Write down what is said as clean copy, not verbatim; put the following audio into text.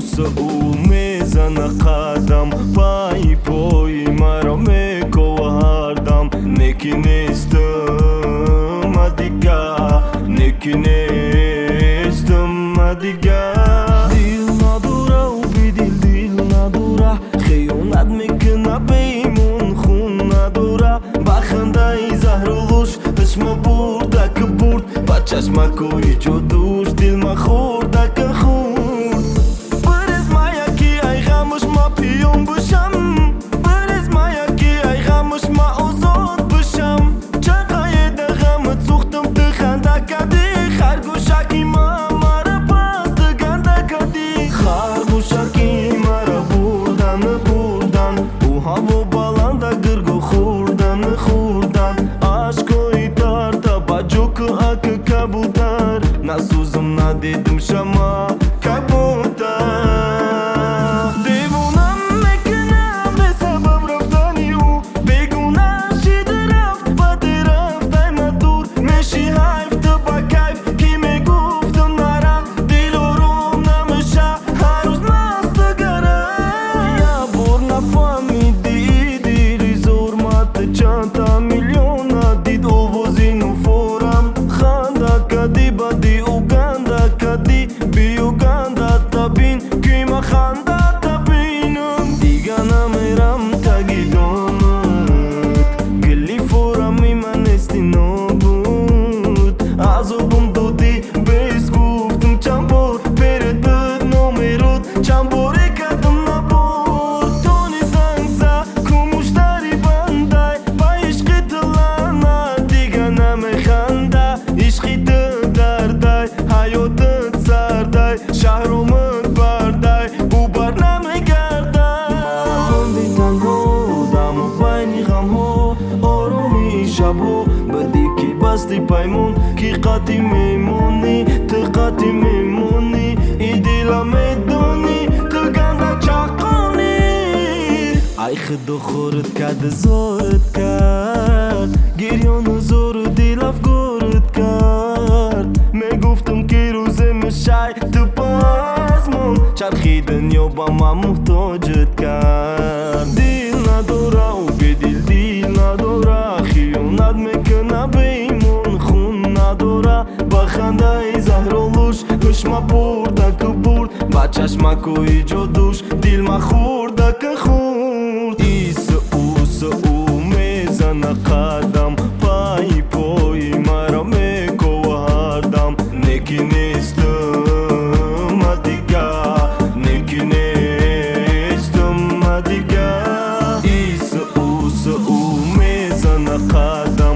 Уса ӯ мезана қадам, пай пои маро мекова ҳардам. Неки нестам дига, неки нестам дига. Дил надора ӯ, бедил дил надора, хиёнат мекуна беимон, хун надора. Ба хандаи заҳролуш ҳушма бурдака бурд, ба чашмакои ҷодуш дилма хӯрдака хӯрд. Бирез мая, ки ай ғамуш ма пиён бушам, бирез мая, ки ай ғамуш ма озод бушам. Чақаеда ғамат сӯхтам, ту ханда кардӣ, харгӯшаки ма мара пас ту ганда кардӣ. Харгӯшаки мара бурдан, бурдан, ӯ ҳаво баланда гиргу хӯрдан, хӯрдан. Ашкои тарта ба ҷоку ак кабутар, насӯзам, надидим шама кабутар. Девонам мекунам бесабаб рафтани ӯ, бегуна шида рафт, баъде рафт ай ма дур. Меши ҳайф ту ба кайф, ки мегуфтум нара, дил ором намеша, ҳар рӯз мастагара. Як бор нафаҳмидӣ, дили зор мат чандта миллиона дид, овози нуфорам ханда кадӣ, баъди уганда кадӣ. Биюганда табин, ки ма ханда табинам. Дига намерам таги домат, гили форами ман нести нобуд. Азобум додӣ, бес гуфтум чанд бор, перед буд номерот, чанд боре кардам набор. Тони зангза ку муштари бандай, ба ишқи ту лаънат, дига намеханда. Ишқи ту дардай, ҳаётат сардай, шаҳромат бардай, ӯ бар намегарда. Монди танҳо даму байни ғамҳо, оромии шабҳо бадӣ, ки басти паймон, ки қатъи мемонӣ, ту қатъи мемонӣ. И дила медонӣ, ту ганда чақонӣ. Ай худо хорат кард, зорат кард, гирёну зору дилафгорат кард. Мегуфтам, ки рӯзе мешай ту пазмон, чархи дунё ба ман муҳтоҷат кард. Дил надора ӯ, бедил дил надора, хиёнат мекуна беимон, хун надора. Ба хандаи заҳролуш ҳушма бурдаку бурд, ба чашмакои ҷодуш дилма хӯрдака хӯрд. Иса уса ӯ мезана қадам, пай пои маро мекова ҳардам. Неки нестам дига, неки нестам дига. Иса уса ӯ мезана қадам.